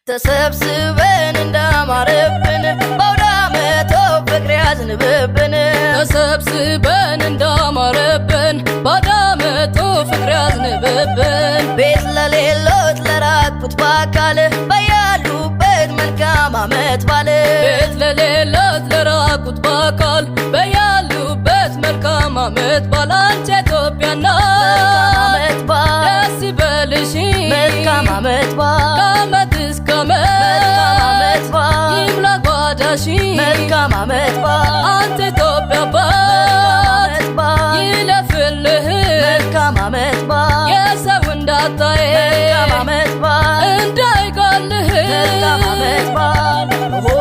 ተሰብስበን እንዳማረብን በአውደ ዓመቱ ፍቅር ያዝንብብን። ተሰብስበን እንዳማረብን በአውደ ዓመቱ ፍቅር ያዝንብብን። ቤት ለሌሎት ለራቁት በአካል በያሉበት መልካም ዓመት በዓል። ቤት ለሌሎት ለራቁት በአካል በያሉበት መልካም ዓመት በዓል። አንቺ ኢትዮጵያ መልካም እናት ዓመት በዓል። ደስ ይበልሽ። መልካም ዓመት በዓል። ከዓመት እስከ መልካም ዓመት ዓመት በዓል። ይምላ ጓዳሽ። መልካም ዓመት በዓል። አንተ ኢትዮጵያ መልካም አባት ዓመት በዓል። ይለፍልህ። መልካም ዓመት በዓል። የሰው እንዳታይ መልካም ዓመት በዓል። እንዳይጋልህ። መልካም ዓመት በዓል። ኦ